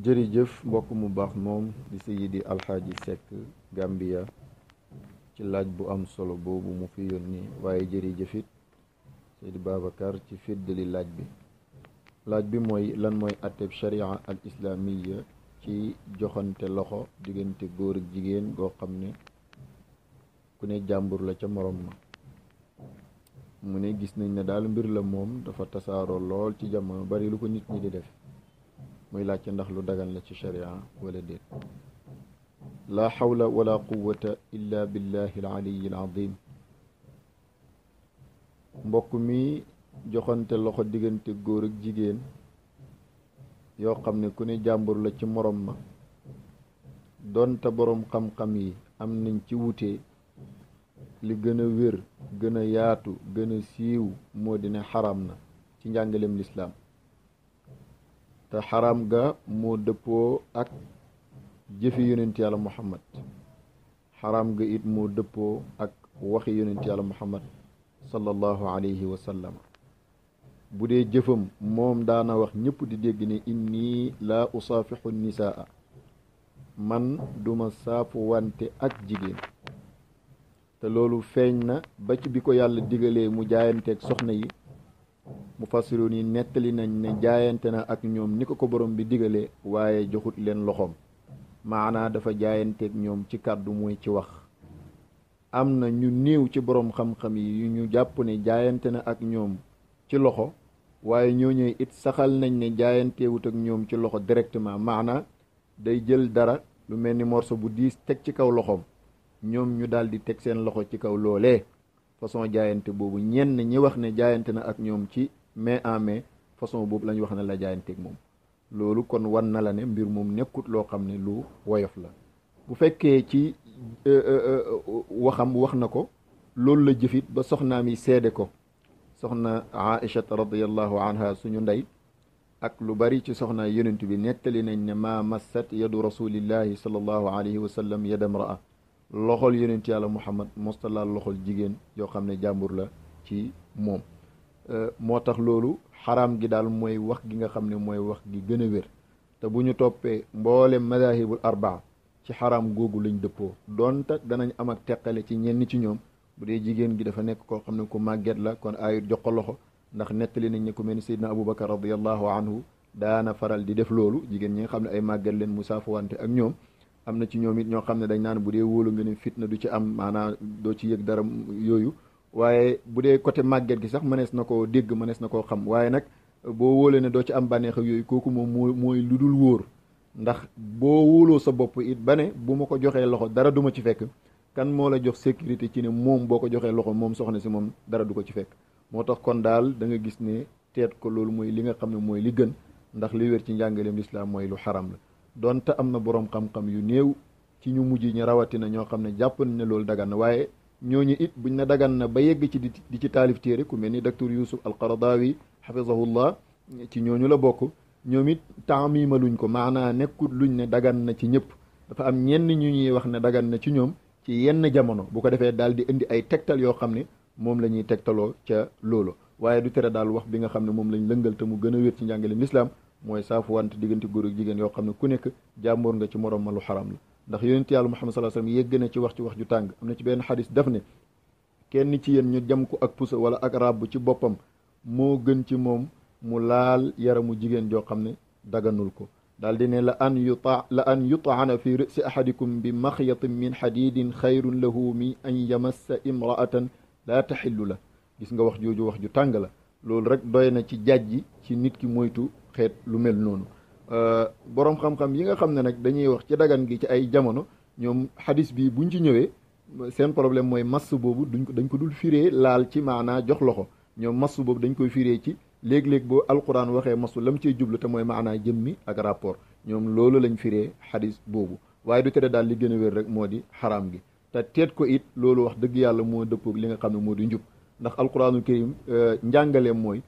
jërëjëf mbokk mu baax moom di Seydi Alxaaji Seck Gambia ci laaj bu am solo boobu mu fi yónni waaye jërëjëfit Seydi Babacar ci fiddali laaj bi mooy lan mooy atteb sharia al islaamiya ci joxante loxo diggante góor ak jigéen goo xam ne ku ne jàmbur la ca morom ma mu ne gis nañ ne daal mbir la moom dafa tasaaroo lool ci jamono bari lu ko nit ñi di def muy laajte ndax lu dagan la ci sharia wala déet la hawla wala quwwata illa billahi al aliyi al azim mbokk mi joxante loxo diggante góor ak jigéen yoo xam ne ku ne jàmbur la ci morom ma donte boroom xam-xam yi am nañ ci wute li gën a wér gën a yaatu gën a siiw moo di ne xaram na ci njàngaleem lislaam te xaram ga moo dëppoo ak jëfi yonent yàlla muhammad xaram ga it moo dëppoo ak waxi yonent yàlla muhammad sallallahu alayhi wa sallam bu dee jëfam moom daana wax ñëpp di dégg ne inni laa usaafixu nisaa man duma saafu wante ak jigéen te loolu feeñ na ba ci bi ko yàlla digalee mu jaayanteeg soxna yi mufassiroon yi nettali nañ ne jaayante na ak ñoom ni ko borom bi digalee waaye joxut leen loxoom maanaa dafa jaayanteeg ñoom ci kàddu muy ci wax am na ñu néew ci borom xam-xam yi yu ñu jàpp ne jaayante na ak ñoom ci loxo waaye ñooñu it saxal nañ ne jaayanteewut ak ñoom ci loxo directement maanaa day jël dara lu mel ni morso bu diis teg ci kaw loxoom ñoom ñu daal di teg seen loxo ci kaw loolee façon jaayante boobu ñenn ñi wax ne jaayante na ak ñoom ci main en main façon boobu la ñu wax ne la jaayanteeg moom loolu kon wan na la ne mbir moom nekkut loo xam ne lu woyof la bu fekkee ci waxam wax na ko loolu la jëfit ba soxnaam yi seede ko soxna Aïchat radiyallahu anha suñu ndey ak lu bari ci soxna yonent bi nettali nañ ne ma massat yadu rasulillahi sallallahu alayhi wa sallam yadam raa loxol yonent yàlla muhammad mostalaal loxol jigéen yoo xam ne jàmbur la ci moom moo tax loolu xaraam gi daal mooy wax gi nga xam ne mooy wax gi gën a wér te bu ñu toppee mboolem madahibul arbaa ci xaraam googu lañ dëppoo doonte danañ am ak teqale ci ñenn ci ñoom bu dee jigéen gi dafa nekk koo xam ne ku màgget la kon ayut jox ko loxo ndax nettali nañ ne ku mel ni Seydina Aboubacar radiallahu anhu daana faral di def loolu jigéen ñi nga xam ne ay màgget leen mu saafuwante ak ñoom am na ci ñoom it ñoo xam ne dañ naan bu dee wóolu nga ne fitna du ci am maanaam doo ci yëg dara yooyu waaye bu dee côté màgget gi sax mënees na koo dégg mënees na koo xam waaye nag boo wóolee ne doo ci am bànneex ak yooyu kooku moom mooy lu dul wóor ndax boo wóoloo sa bopp it ba ne bu ma ko joxee loxo dara du ma ci fekk kan moo la jox sécurité ci ne moom boo ko joxee loxo moom soxna si moom dara du ko ci fekk moo tax kon daal da nga gis ne teet ko loolu mooy li nga xam ne mooy li gën ndax li wér ci njàngaleem lislaam mooy lu xaram la donte am na boroom xam-xam yu néew ci ñu mujj ñi rawatina ñoo xam ne jàpp nañ ne loolu dagan na waaye ñooñu it buñ ne dagan na ba yegg ci di ci taalif téere ku mel ni docteur Yusuf al-Qaradawi hafizahullah ci ñooñu la bokk ñoom it taamima luñ ko maanaa nekkut luñ ne dagan na ci ñëpp dafa am ñenn ñu ñuy wax ne dagan na ci ñoom ci yenn jamono bu ko defee daal di indi ay tegtal yoo xam ne moom la ñuy tegtaloo ca loolu waaye du tere daal wax bi nga xam ne moom lañ lëngal te mu gën a wér ci njàngaleem lislaam mooy saafu wante diggante góor ak jigéen yoo xam ne ku nekk jàmboor nga ci morom ma lu xaram la ndax yonent yàlla Muhammad sallallahu alayhi wasallam yegg na ci wax ju tàng am na ci benn xadis def ne kenn ci yéen ñu jam ko ak pusa wala ak ràbb ci boppam moo gën ci moom mu laal yaramu jigéen joo xam ne daganul ko daal di ne la an yutaana fi rësi ahadikum bi maxyatin min xadidin xayrun lahu min an yamassa imraatan laa taxillu la gis nga wax jooju wax ju tàng la loolu rek doy na ci jàjji ci nit ki moytu xeet lu mel noonu boroom xam-xam yi nga xam ne nag dañuy wax ci dagan gi ci ay jamono ñoom xadis bi buñ ci ñëwee seen problème mooy mass boobu dañ ko dul firee laal ci maanaa jox loxo ñoom mass boobu dañ koy firee ci léeg-léeg boo alquran waxee masu lam cey jublu te mooy maanaa jëmmi ak rapport ñoom loolu lañ firee xadis boobu waaye du tere daal li gën a wér rek moo di xaraam gi te teet ko it loolu wax dëgg yàlla moo dëppoog li nga xam ne moo di njub ndax alquranul karim njàngaleem mooy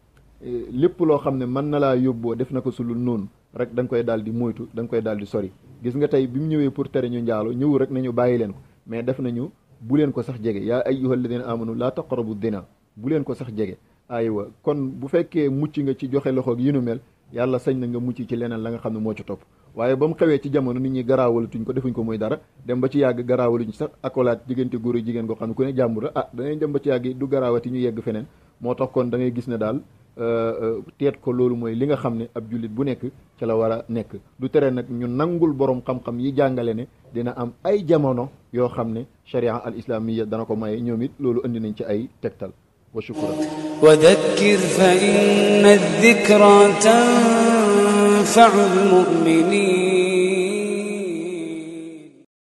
lépp loo xam ne mën na laa yóbboo def na ko su lu noonu rek da nga koy daal di moytu da nga koy daal di sori gis nga tey bi mu ñëwee pour tere ñu njaalo ñëw rek nañu bàyyi leen ko mais def nañu bu leen ko sax jege yaa ayyuhal ladina amanu laa taqrabu dina bu leen ko sax jege aywa kon bu fekkee mucc nga ci joxe loxo gi yu nu mel yàlla sañ na nga mucc ci leneen la nga xam ne moo ci topp waaye ba mu xewee ci jamono nit ñi garaawalatuñ ko defuñ ko muy dara dem ba ci yàgg garaawaluñ sax akolaat diggante góor ak jigéen goo xam ne ku ne jàmbur la danañ dem ba ci yàgg du garaawati ñu yegg feneen moo tax kon da ngay gis ne daal teet ko loolu mooy li nga xam ne ab jullit bu nekk ca la war a nekk du tere nag ñu nangul borom xam-xam yi jàngale ne dina am ay jamono yoo xam ne sharia al islamiyya dana ko maye ñoom it loolu indi nañ ci ay tegtal wa shukran wa dhakkir fa inna adh-dhikra tanfa'u al-mu'minin